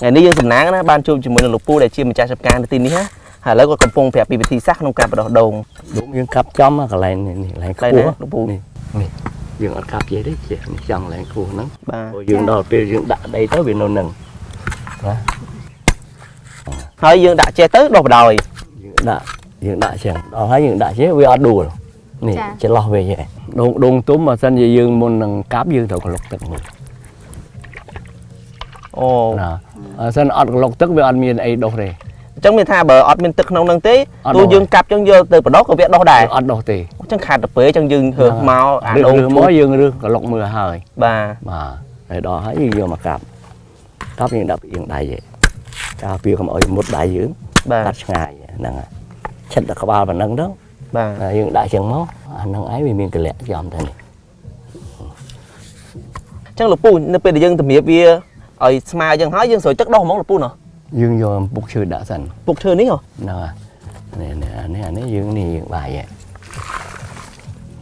ថ្ងៃនេះយើងសំណាងណាបានជួបជាមួយនឹងលោកពូដែលជាម្ចាស់ចំការនៅទីនេះណាហើយឥឡូវគាត់កំពុងប្រាប់ពីវិធីសាស្ត្រក្នុងការបណ្ដុះដូង ដូងយើងកាប់ចំកន្លែងនេះកន្លែងខ្ពស់ លោកពូ នេះនេះយើងអត់កាប់ចេះទេចេះនេះចំកន្លែងខ្ពស់ហ្នឹង បាទ ព្រោះយើងដល់ពេលយើងដាក់ដីទៅវានៅនឹងបាទ ហើយយើងដាក់ចេះទៅដុះបដ ாய் យើងដាក់ចឹងដល់ហើយយើងដាក់ចេះវាអត់ដួលនេះចន្លោះវាចេះដូងទុំបើសិនជាយើងមុននឹងកាប់យើងត្រូវក្លុកទឹកមួយ អូ ណាបើសិនអត់ក្លុកទឹកវាអត់មានអីដុះទេ អញ្ចឹងមានថាបើអត់មានទឹកក្នុងនឹងទេទោះយើងកាប់ចឹងយកទៅបដោះក៏វាដុះដែរ អត់ដុះទេ អញ្ចឹងខាតទៅពេលអញ្ចឹងយើងរើសមកអាដូង រើសមកយើងរើសក្លុកមើលហើយ បាទ បាទហើយដល់ហើយយើងយកមកកាប់កាប់យើងដាក់ផ្អៀងដៃឯងការពារកុំឲ្យមុតដៃយើង បាទ កាត់ឆ្ងាយហ្នឹងហើយឆិតដល់ក្បាលប៉ុណ្ណឹងទៅ បាទ យើងដាក់ចឹងមកអាហ្នឹងឯងវាមានកលៈចំទៅនេះ អញ្ចឹងលោកពូនៅពេលដែលយើងតម្រៀបវាឲ្យស្មើចឹងហើយយើងស្រោចទឹកដុះហ្មងលោកពូណោះ យើងយកពុកឈើដាក់សិន ពុកឈើនេះហ៎ ហ្នឹងហើយនេះនេះនេះយើងនេះយើងបាយ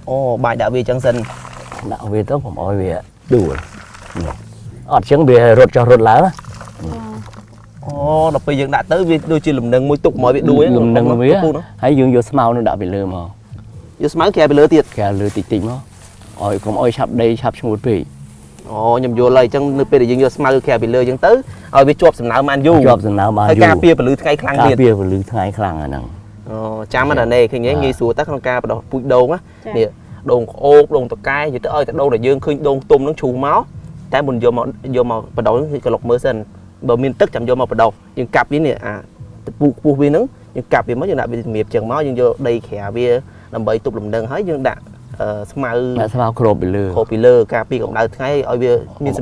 អូបាយដាក់វាចឹងសិន ដាក់វាទៅកុំឲ្យវាដួលអត់ចឹងវារត់ចុះរត់ឡើង អូដល់ពេលយើងដាក់ទៅវាដូចជាលំនឹងមួយទុកមកវាដួល លំនឹងវាហើយយើងយកស្មៅនោះដាក់ពីលើមក យកស្មៅក្រៅពីលើទៀត ក្រៅលើតិចតិចមកឲ្យកុំឲ្យឆាប់ដីឆាប់ឈ្ងួតពេក អូខ្ញុំយល់ហើយអញ្ចឹងនៅពេលដែលយើងយកស្មៅក្រៅពីលើអញ្ចឹងទៅឲ្យវាជាប់សំណើមបានយូរ ជាប់សំណើមបានយូរ ហើយការពារពលឺថ្ងៃខ្លាំងទៀត ការពារពលឺថ្ងៃខ្លាំងអាហ្នឹង អូចាំណាស់នេះឃើញទេងាយស្រួលតែក្នុងការបដោះពូជដូងនេះដូងក្អូបដូងតកែនិយាយទៅឲ្យតែដូងដែលយើងឃើញដូងទុំហ្នឹងជ្រុះមកតែមុនយកមកបដោះគឺក្លុកមើលសិនបើមានទឹកចាំយកមកបដោះយើងកាប់វានេះអាពូខ្ពស់វាហ្នឹងយើងកាប់វាមកយើងដាក់វាជំរាបចឹងមកយើងយកដីក្រាវាដើម្បីទប់លំនឹងហើយយើងដាក់ស្មៅ ដាក់ស្មៅគ្របពីលើ គ្របពីលើការពីកម្ដៅថ្ងៃឲ្យវាមាន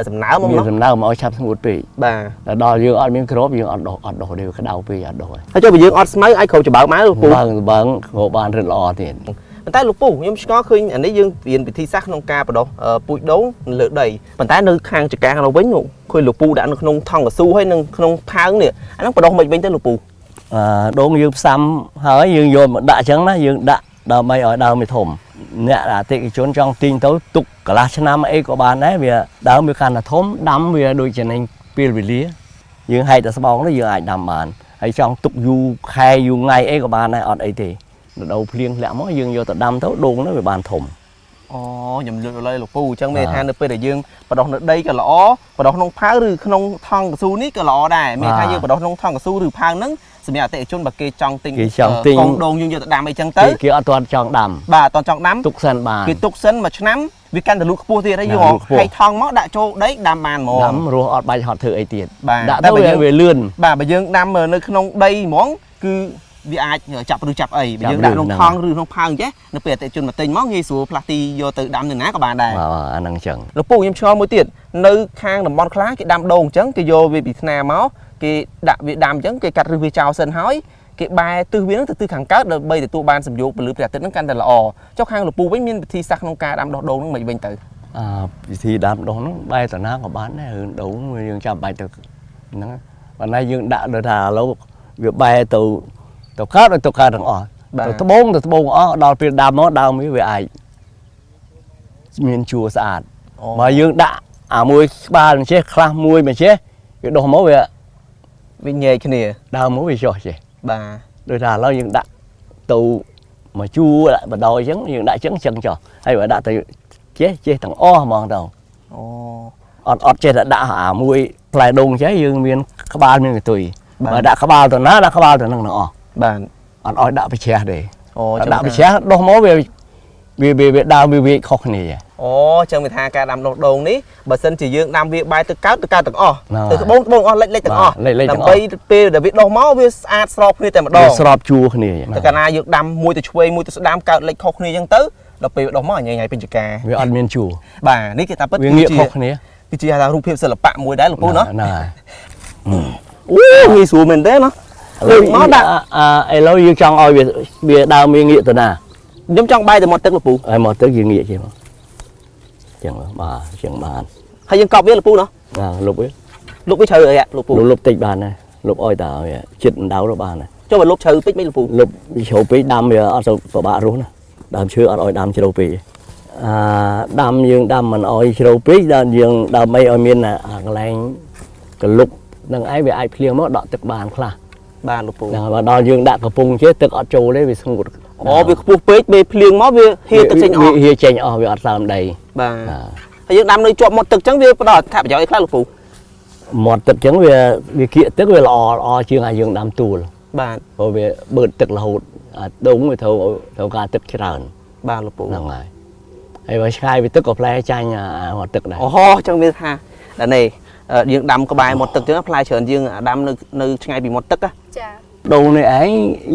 សំណើមមក មានសំណើមមកឲ្យឆាប់ស្ងួតពេក បាទ ដល់យើងអត់មានគ្របយើងអត់ដុះអត់ដុះទេក្តៅពេកអត់ដុះ ហើយចុះបើយើងអត់ស្មៅអាចគ្របច្បើកមកលោកពូ បើងគ្របបានរឹតល្អទៀត ប៉ុន្តែលោកពូខ្ញុំឆ្ងល់ឃើញអានេះយើងរៀនវិធីសាស្ត្រក្នុងការបដោះពូជដូងលើដីប៉ុន្តែនៅខាងចកាខាងវិញឃើញលោកពូដាក់នៅក្នុងថង់កស៊ូហើយនិងក្នុងផើងនេះអាហ្នឹងបដោះមិនវិញទៅលោកពូ ដូងយើងផ្សំហើយយើងយកមកដាក់អញ្ចឹងណាយើងដាក់ដើម្បីឲ្យដើមវាធំអ្នកអតិថិជនចង់ទិញទៅទុកកន្លះឆ្នាំអីក៏បានដែរវាដើមវាកាន់តែធំដាំវាដូចចំណេញពេលវេលាយើងហែកតែស្បោងនេះយើងអាចដាំបានហើយចង់ទុកយូរខែយូរថ្ងៃអីក៏បានដែរអត់អីទេរដូវភ្លៀងធ្លាក់មកយើងយកទៅដាំទៅដូងនោះវាបានធំ អូខ្ញុំលើកឡើយលោកពូអញ្ចឹងមានថានៅពេលដែលយើងបដោះនៅដីក៏ល្អបដោះក្នុងផើងឬក្នុងថង់កស៊ូនេះក៏ល្អដែរមានថាយើងបដោះក្នុងថង់កស៊ូឬផើងហ្នឹងសម្រាប់អតិថិជនបើគេចង់ទិញកងដូងយើងយកទៅដាំអីចឹងទៅ គេអត់ទាន់ចង់ដាំ បាទអត់ទាន់ចង់ដាំ ទុកសិនបាន គេទុកសិនមួយឆ្នាំវាកាន់តែលូតខ្ពស់ទៀតហើយយកហែកថង់មកដាក់ចូលដីដាំបានហ្មង ដាំរស់អត់បាច់ហត់ធ្វើអីទៀត ដាក់ ទៅវាលឿន បាទបើយើងដាំនៅក្នុងដីហ្មងគឺវាអាចចាប់ឬចាប់អីបើយើងដាក់ក្នុងថង់ឬក្នុងផើងចេះនៅពេលអតិថិជនមកទិញមកងាយស្រួលផ្លាស់ទីយកទៅដាំនៅណាក៏បានដែរ បាទអាហ្នឹងចឹង លោកពូខ្ញុំឆ្ងល់មួយទៀតនៅខាងតំបន់ខ្លះគេដាំដូងអញ្ចឹងគេយកវាពីថ្នាមកគេដាក់វាដាំអញ្ចឹងគេកាត់ឫសវាចោលសិនហើយគេបែរទិសវាហ្នឹងទៅទិសខាងកើតដើម្បីទទួលបានសំយោគពលឺព្រះអាទិត្យហ្នឹងកាន់តែល្អចុះខាងលោកពូវិញមានវិធីសាស្ត្រក្នុងការដាំដុះដូងហ្នឹងមិនវិញទៅ វិធីដាំដុះហ្នឹងបែរតាណាក៏បានដែររឿងដូងយើងចាំបាច់ទៅហ្នឹងប៉ុន្តែយើងដាក់ដូចថាឥឡូវវាបែរទៅកើតទៅកើតទាំងអស់ទៅត្បូងទៅត្បូងអស់ដល់ពេលដាំមកដើមវាអាចមានជួរស្អាតបើយើងដាក់អាមួយក្បាលមិនចេះខ្លះមួយមិនចេះវាដុះមកវាញែកគ្នាដើមមកវាចុះចេះ បាទ ដូចថាឥឡូវយើងដាក់ទៅមកជួរដាក់បដោយអញ្ចឹងយើងដាក់អញ្ចឹងចឹងចុះហើយបើដាក់ទៅចេះចេះទាំងអស់ហ្មងទៅ អូ អត់ចេះតែដាក់អាមួយផ្លែដូងចេះយើងមានក្បាលមានកតុយបើដាក់ក្បាលទៅណាដាក់ក្បាលទៅនឹងទាំងអស់ បាទ អត់ឲ្យដាក់ប្រឆេះទេ អូ ដាក់ប្រឆេះដុះមកវាដើមវាខុសគ្នា អូចឹងវាថាការដាំដុះដូងនេះបើសិនជាយើងដាំវាបែរទៅកើតទៅកើតទាំងអស់ទៅត្បូងត្បូងអស់លិចលិចទាំងអស់ដើម្បីពេលដែលវាដុះមកវាស្អាតស្របគ្នាតែម្ដង ស្របជួរគ្នា តែកាលណាយើងដាំមួយទៅឆ្វេងមួយទៅស្ដាំកើតលិចខុសគ្នាចឹងទៅដល់ពេលដុះមកញ៉ៃញ៉ៃពេញចកា វាអត់មានជួរ បាទនេះគេថាពិត វាងាកខុសគ្នា គឺជាថារូបភាពសិល្បៈមួយដែរលោកពូណោះ ណា អូងាយស្រួលមែនទេណោះ លើកមកដាក់ឥឡូវយើងចង់ឲ្យវាដើមវាងាកទៅណា ខ្ញុំចង់បាយតែមកទឹកលោកពូ ហើយមកទឹកយើងងាកជាមកចឹងបាទចឹងបាន ហើយយើងកប់វាលោកពូណោះ បាទលុបវា លុបវាជ្រៅអីលោកពូ លុបតិចបានដែរលុបឲ្យតើវាចិត្តដៅទៅបានដែរ ចុះបើលុបជ្រៅពេកមិនលោកពូ លុបជ្រៅពេកដាំវាអត់សូវពិបាករស់ណាដើមឈើអត់ឲ្យដាំជ្រៅពេកដាំយើងដាំមិនឲ្យជ្រៅពេកដល់យើងដើម្បីឲ្យមានអាកន្លែងកលុក នឹងឯងវាអាចភ្លៀងមកដក់ទឹកបានខ្លះ បាទលោកពូ ហ្នឹងហើយបើដល់យើងដាក់កំពុងចេះទឹកអត់ចូលទេវាស្ងួត អូវាខ្ពស់ពេកពេលភ្លៀងមកវាហៀទឹកចេញអស់ វាហៀចេញអស់វាអត់សើមដី បាទ បាទ ហើយយើងដាំនៅជាប់មាត់ទឹកចឹងវាផ្ដល់អត្ថប្រយោជន៍អីខ្លះលោកពូ មាត់ទឹកចឹងវាវាគៀកទឹកវាល្អល្អជាងឲ្យយើងដាំទួល បាទ ព្រោះវាបឺតទឹករហូតអាដូងវាត្រូវត្រូវការទឹកច្រើន បាទលោកពូ ហ្នឹងហើយហើយបើឆ្ងាយពីទឹកក៏ផ្លែចាញ់អាមាត់ទឹកដែរ អូហូចឹងវាថាដល់នេះយើងដាំក្បែរមាត់ទឹកចឹងផ្លែច្រើនជាងដាំនៅនៅឆ្ងាយពីមាត់ទឹកណា ចា ដូងនេះឯង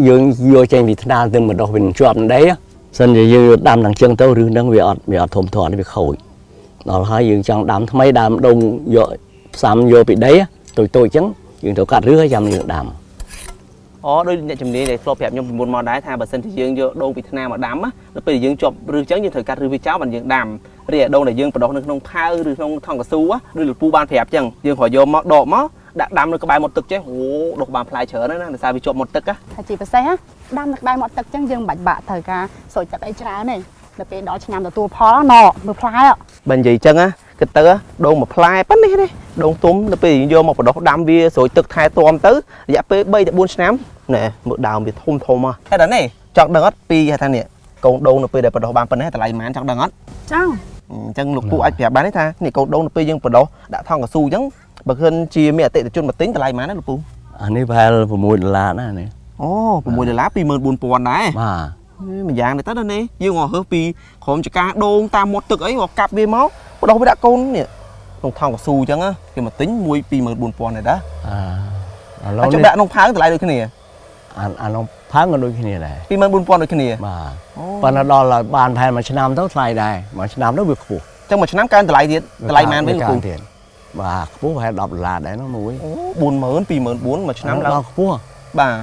យើងយកចេញពីថ្នាលទៅមកដុះវានឹងជាប់នឹងដីសិនជាយើងយកដាំដល់ចឹងទៅឬនឹងវាអត់វាអត់ធំធាត់វាខូចដល់ហើយយើងចង់ដាំថ្មីដើមដូងយកផ្សំយកពីដីតូចតូចចឹងយើងត្រូវកាត់ឬហើយចាំយើងដាំ អូដូចអ្នកជំនាញដែលធ្លាប់ប្រាប់ខ្ញុំពីមុនមកដែរថាបើសិនជាយើងយកដូងពីថ្នាលមកដាំណាដល់ពេលយើងជាប់ឬចឹងយើងត្រូវកាត់ឬវាចោលបានយើងដាំរីឯដូងដែលយើងបដោះនៅក្នុងផាវឬក្នុងថង់កស៊ូដូចលោកពូបានប្រាប់ចឹងយើងគ្រាន់យកមកដកមកដាក់ដាំនៅក្បែរមាត់ទឹកចេះអូដុះបានផ្លែច្រើនណាស់ណាដោយសារវាជាប់មាត់ទឹកណា ថាជាពិសេសណាដាំនៅក្បែរមាត់ទឹកចឹងយើងមិនបាច់បាក់ត្រូវការសូចទឹកអីច្រើនទេដល់ពេលដល់ឆ្នាំទទួលផលណមើលផ្លែ បើនិយាយចឹងណាគិតទៅដូងមួយផ្លែប៉ុណ្នេះទេដូងទុំដល់ពេលយើងយកមកបដោះដាំវាស្រួយទឹកថែទាំទៅរយៈពេល3ទៅ4ឆ្នាំណែមើលដើមវាធំធំហ៎តែដល់នេះចង់ដឹងអត់ពីថានេះកូនដូងនៅពេលដែលបដោះបានប៉ុណ្ណេះតម្លៃប៉ុន្មានចង់ដឹងអត់ ចង់ អញ្ចឹងលោកពូអាចប្រាប់បានទេថានេះកូនដូងនៅពេលយើងបដោះដាក់ថង់កស៊ូអញ្ចឹងបើឃើញជាមានអតិថិជនមកទិញតម្លៃប៉ុន្មានណាលោកពូ អានេះប្រហែល6ដុល្លារណានេះ អូ6ដុល្លារ24000ដែរ បាទ មួយយ៉ាងទៅដល់នេះយើងមកហើសពីក្រុមចការដូងតាមមាត់ទឹកអីមកកាប់វាមកបដោះវាដាក់កូននេះក្នុងថង់កស៊ូអញ្ចឹងគេមកទិញមួយ24000ដែរតា អាឥឡូវ ហើយចាំ នេះ ដាក់ក្នុងផើងតម្លៃដូចគ្នា អាអានោះផើងក៏ដូចគ្នាដែរ 24000ដូចគ្នា បាទ អូ ប៉ុន្តែដល់ឲ្យបានប្រហែលមួយឆ្នាំទៅថ្លៃដែរមួយឆ្នាំទៅវាខ្ពស់ ចឹងមួយឆ្នាំកើនតម្លៃទៀតតម្លៃប៉ុន្មានវិញលោកពូ ទៀតបាទខ្ពស់ប្រហែល10ដុល្លារដែរនោះមួយ អូ40000 24000មួយឆ្នាំឡើង ដល់ខ្ពស់ បាទ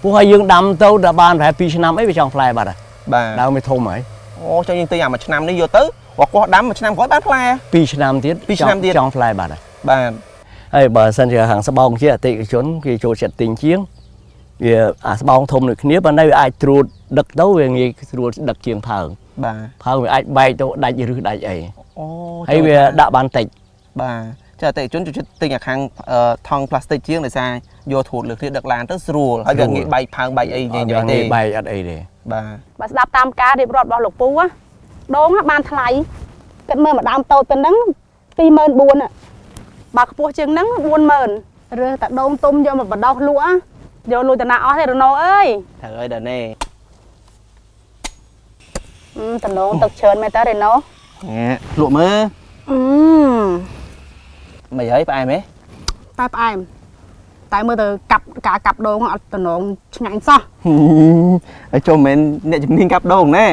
ពោះឲ្យយើងដាំទៅដល់បានប្រហែល2ឆ្នាំអីវាចង់ផ្លែបាត់ហើយ បាទ ដើមវាធំហើយ អូចឹងយើងទិញអាមួយឆ្នាំនេះយកទៅបោះកោះដាំមួយឆ្នាំក្រោយបានផ្លែ 2ឆ្នាំទៀត ពីរឆ្នាំទៀត ចង់ផ្លែបាត់ហើយ បាទ ហើយបើសិនជាខាងស្បោងជាអតិថិជនគេចូលចិត្តទិញជាងវាអាស្បោងធំដូចគ្នាប៉ុន្តែវាអាចត្រួតដឹកទៅវាងាយស្រួលដឹកជាងផើង បាទ ផើងវាអាចបែកទៅដាច់ឬដាច់អី អូ ហើយវាដាក់បានតិច បាទចាអតិថិជនចូលចិត្តទិញអាខាងថង់ផ្លាស្ទិកជាងដោយសារយកត្រួតលើគ្នាដឹកឡានទៅស្រួលហើយវាងាយបែកផើងបែកអីញ៉ៃញ៉ៃទេ ងាយបែកអត់អីទេ បាទ បើស្ដាប់តាមការរៀបរាប់របស់លោកពូណាដូងបានថ្លៃគិតមើលមួយដើមតូចប៉ុណ្ណឹង24000បើខ្ពស់ជាងហ្នឹង40000រើសតែដូងទុំយកមកបដោះលក់យកលុយតាណាអស់ទេរណូអើយ ត្រូវហើយដល់នេះ តំណងទឹកច្រើនមែនតើរេណូ ញ៉ែលក់មើល អឺ មិនហើយផ្អែមទេ តែផ្អែមតែមើលទៅកាប់ការកាប់ដូងអត់តំណងឆ្ងាញ់សោះ ហើយចូលមិនមែនអ្នកជំនាញកាប់ដូងណា